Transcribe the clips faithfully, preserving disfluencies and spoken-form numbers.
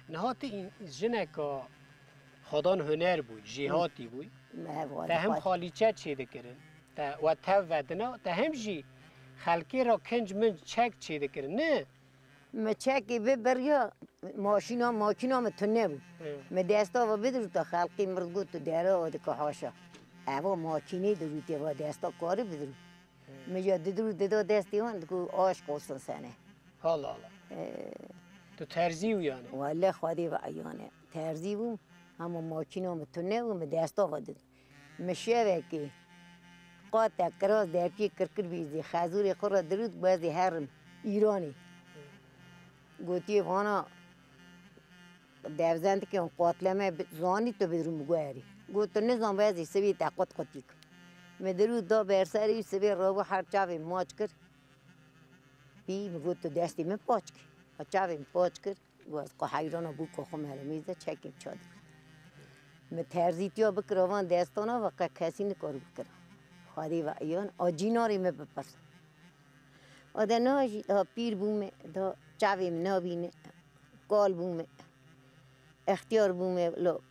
Niha tu în-, jineka xwedan huner bûy, jêhatî bûy. Me Te hem xwe- xalîçe çêdikirin. Te we tev vedina, te hem jî xelkê re kinc minc çek çêdikirin, ne? Mi çekê bibiriya, maşîna, makîna mi tune bû. Hı. Mi desta ve bidirûta, xelkê mi got, tu dera ve dike haşa. Eva makînê dirûtê ve desta karî bidirû. Hı. Mi ya didirû dida destê wan, diku aşk olsun sene. Allah Allah. Ee. Tu terzî wî yani? Wele Xwedê ve eyane. Terzî bûm, hema makîna mi tune bû, mi desta ve did. Mi şevekê qate kiraz derkê kirkir bîzî, xezûrê xwe re dirût, got, ez ê herim Îranê. Gotiye vana devzendikê hûn qatleme bi-, zanî tu bidrû mi guherî. Got, tu nizan, ez ê sibê te qut qutî kim. Mi dirût da ber serî, sibê rabû her çavê maç kir. Pî mi got, tu destê min paç kir. Çavê min paç kir. Got, ez qe heyrana bû ku xwe meremî de çekê çadir. Mi terzîtiya bikira van destana ve qe kesî nikar bikira. Xwedê ve eyan, a cînarê me bipirse. A de na jî daha pîr bûme, daha çavê min nabîne, kal bûme, extiyar bûme, lo.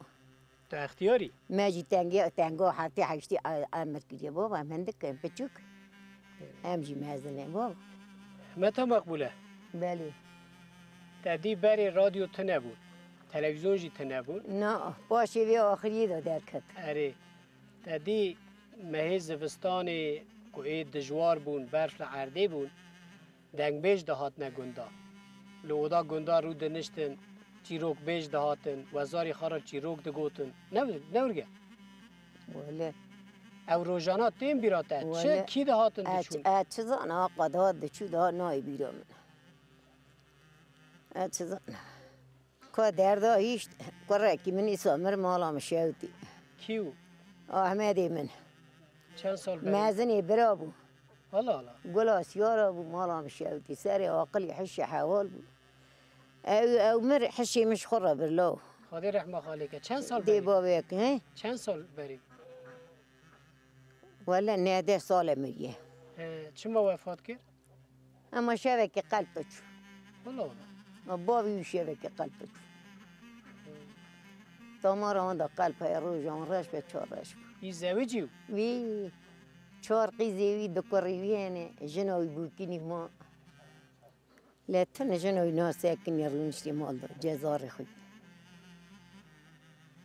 Tu extiyarî? Me jî tengê, tenga heftê heştê e-, emir kiriye. Baba, em hindik in, piçûk. Em jî mezin in, baba. Hikmeta meqbûle. Belê. Te dî berê radyo tune bûn, televîzyon jî tune bûn. Na, paşê vê axiriyê de derket. Erê. Te dî mehê zivistanê ku ê dijwar bûn, berf li erdê bûn, dengbêj dihatine gunda. Li oda gunda rû diniştin, çîrokbêj dihatin, wezarê xwe re çîrok digotin. Ne, ne wurge? Wele. Ew rojana tên bîra te? Çi, wele, kî dihatin ez, diçûn? Ez çi zana, qada diçû da nayê bîra min. Ez çi zana. Ka derda hîşt, kurekî min îsa mir, mala min şewtî. Kî bû? Ahmedê min. Çend sal berê? Mezinê bira bû. Allah Allah. Gula siyara bû, mala min şewtî. Serê aqilî hişê heval bû. Ew, ew mir, hişê min ji xwe re bir law. Xwedê rehma xalê ke. Çend sal berê? Dê bavê ke, he? Çend sal berê? Wele neh deh sal e miriye. He, çima wefat kir? Ema şevekê qelp çû. Wala wala. Ma bavê wî şevekê qelp çû. Damara wan da qelp heye, roja wan reş be, çar reş bû. Wî zewicî bû? Wî çar qîzê wî, du kurê wî hene, jina wî bûkînî ma. Lê tune jina wî na sekinî rûniştî mal da, cezarê xwe.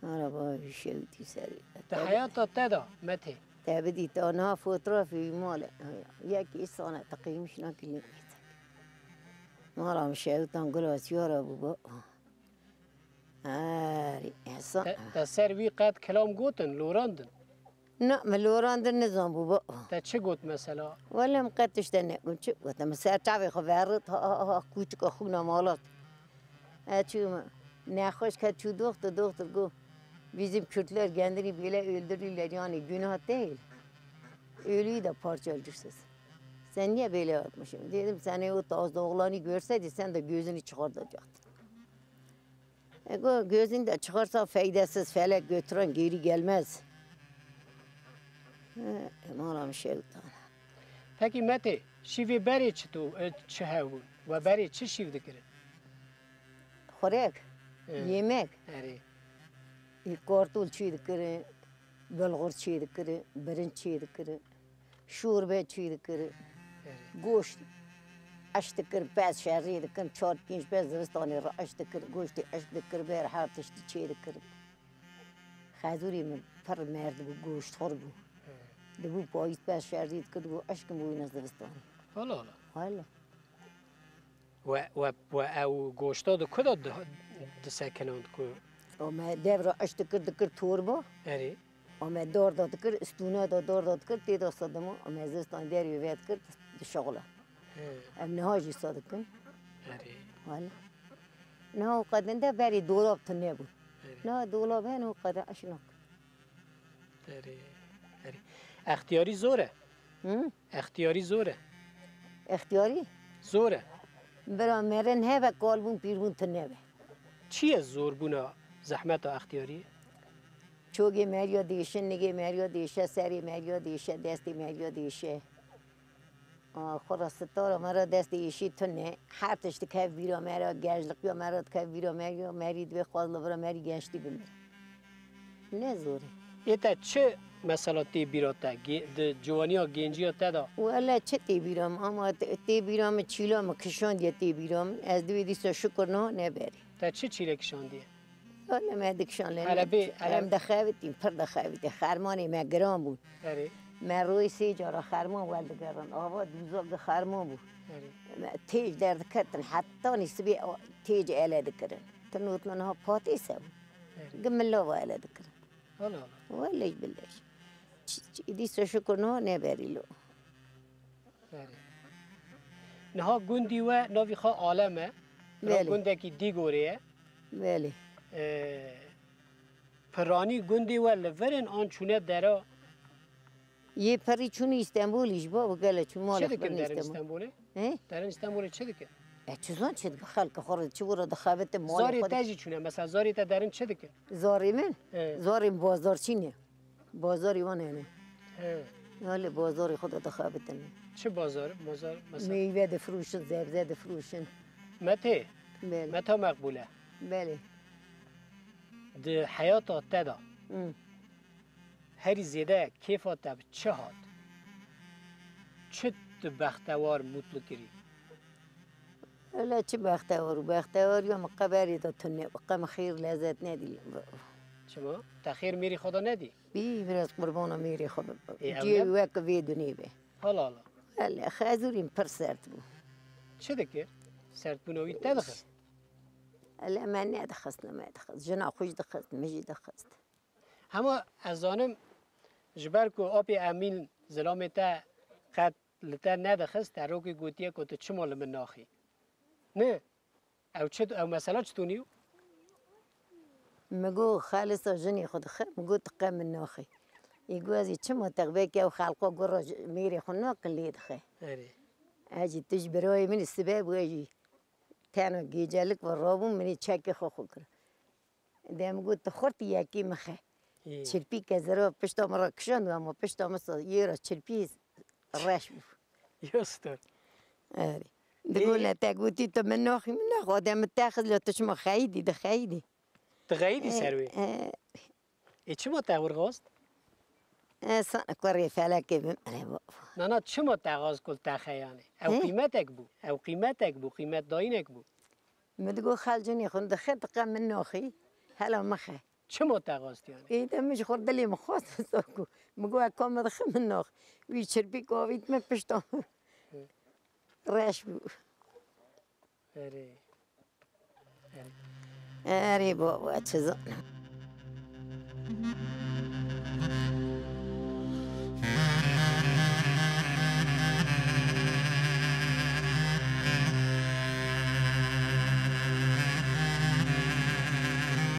Araba wî şewtî serê. Di heyata te de, Metê? Te bidî, ta niha fotoğrafê wî male. Yekî îsane te qîmiş nakî lê. Mala min şewtan gula siyara bû ba. Erê, hesa. Te, te ser wî qet kelam gotin, lorandin? Na, min lorandin nizanbû ba. Te çi got mesela? Wele min qet tişte negot, çi gotim? Min ser çavê xwe verit, ha, ha, ha, kûçika xûna malat. E, çû min nexweş ket, çû doxtir, doxtir got, bizim Kürtler kendini böyle öldürürler, yani günah değil. Ölüyü de parçalıyorsunuz. Sen niye böyle yapmışsın? Dedim, sen o taze oğlanı görseydi, sen de gözünü çıkartacaktın. E, go-, gözünü de çıkarsa faydasız, felek götüren geri gelmez. E, mala min şewtan. Pekî Metê, şîvê berê çi tu, e, çi hebûn? We berê çi şîv dikirin? Xurek, e, yemek. Erê. E, kartol çê dikirin, bulgur çê dikirin, birinç çê dikirin. Şorbe çê dikir, goşt eş dikir, pez şerî dikir, çar pênc pez zivistanê re eş dikir, goştê eş dikir, ber her tiştî çê dikir. Xezûrê min pir merd bû, goştxwar bû. Dibû payîz pez şerî dikir, dibû eşkin bû wîna zivistanê. Wala wala. Wala. We, we, we ew goşta di ku de di-, disekinand ku? O me dev re eş dikir, dikir torba. Erê. O me dor da dikir, stûna da dor da dikir, tê da sedima, o me zistan derê ve dikir, dişixula. He. Em niha jî sa dikin. Erê. Wala. Niha o qedinde berê dolab tune bû. Erê. Niha dolab hene o qede eş nak. Erê, erê. Extiyarî zor e. Hı? Extiyarî zor e. Extiyarî? Zor e. Bira merin hebe, kalbûn, pîrbûn tune be. Çi ye zorbûna zehmeta extiyarî? Çogê meriya dêşe, nigê meriya dêşe, serê meriya dêşe, destê meriya dêşe. Aa, xwe re sitara me re destê êşî tune. Her tişt dikev bîra me re, gençlikiya me re dikev bîra me re, merî divê xwaz li vira merî gençtî bimire. Ne zor e. Ê te çi mesela tê bîra te, gê-, di ciwaniya genciya te de? Wele çi tê bîra min, ama tê, tê bîra min çîla min kişandiye tê bîra min. Ez divê dîsa şukur niha neberî. Te çi çîle kişandiye? Wele me dikişan lê Hele ne. Bê, hele Em dixevitîn, pir dixevitîn. Xermanê me giran bûn. Erê. Me royê sê cara xerman werdigerin. Ava dûzak di xerman bû. Erê. Me têj derdiketin, hetanî sibê a-, têj ele dikirin. Ti not min niha patê se bû. Erê. Gi milava ele dikirin. Hala hala. Welej bilej. Ç-, ç-, dîsa şukur niha neberî lo. Belê. Niha gundî we navî xwe Alem e. Belê. Gundekî Dîgorê ye. Belê. Ee, piranî gundê we li vir in an çûne dera? Yê pirî çûnî Îstenbolî ji bo gele çû malê Çi dikin derin Îstenbolê? He? Derin Îstenbolê çi dikin? E, çi zan çi dikin? Xelke xwe re çi wira dixebite malê Zarê xwe te de. Jî çûne. Mesela zarê te derin çi dikin? Zarê min? He. Zarê min bazarçî ne. Bazarê wan hene. He. Wele bazarê xwe de dixebitin. Çi bazar? Bazar mesela? Meyve difroşin, zebze difroşin. Metê? Belê. Meta Meqbule. Belê. Di heyata te de Hı. herî zêde kêfa te bi çi hat? Çi tu bextewar, mutlu kirî? Wele çi bextewar û bextewar ya min qe berê de tune, qe min xêr lezet nedî. Çima? Te xêr mêrê xwe de nedî? Bî, biraz qurbana mêrê xwe bibe. Ê, ew Cihê ne- wek vê dunê be. Hala hala. Hele, xezûrîn pir sert bû. Çi dikir? Sertbûna wî te dixist? Hele me nedixist, ne me dixist. Jina xwe jî dixist, min jî dixist. Hema ez zanim, ji ber ku apê Emîn zilamê te qet li te nedixist, te rokê gotiye ku tu çima li min naxî? Ne? Ew çi, ew mesela çi tûnî yo? Min got, xelisa jinê xwe dixe, min got, tu qe min naxî. Ê got, ez ê çima te, belkî ew xelqa gura ji mêrê xwe nakin lê dixe. Erê. Ez jî tu ji birayê min î sibe bû, ez jî tena gêcelik ve rabûm, min ê çekê xwe xwe kir. De min got, tu xurt yekî min xe. Ê. Çirpîke zira pişta min re kişand, ama pişta min sa-, yê re çirpî reş bû. Ya star. Erê. Ê. Digole te gotî tu min naxî, min naxî. De min te xist, la tu çima xeyîdî, di xeyîdî. Tu xeyîdî Ê, ser wê? ê. Ê, çima te wir xwest? Ê, sana kurê felekê bim, erê baba. Nana, çima te xwest ku te xeyanê? Ew Hê? Qîmetek bû. Ew qîmetek bû, qîmetdayînek bû. Min digot, xel cinê xwe dixe, diqe min naxî, hela mixe. Çima te xwest yani? Ê de min ji xwe dilê min xwest, wisa ku. Min got, eka min dixe min nax. Wî çirpî ku avît min pişta min. Hı. Reş bû. Erê. Erê baba, çi zanim.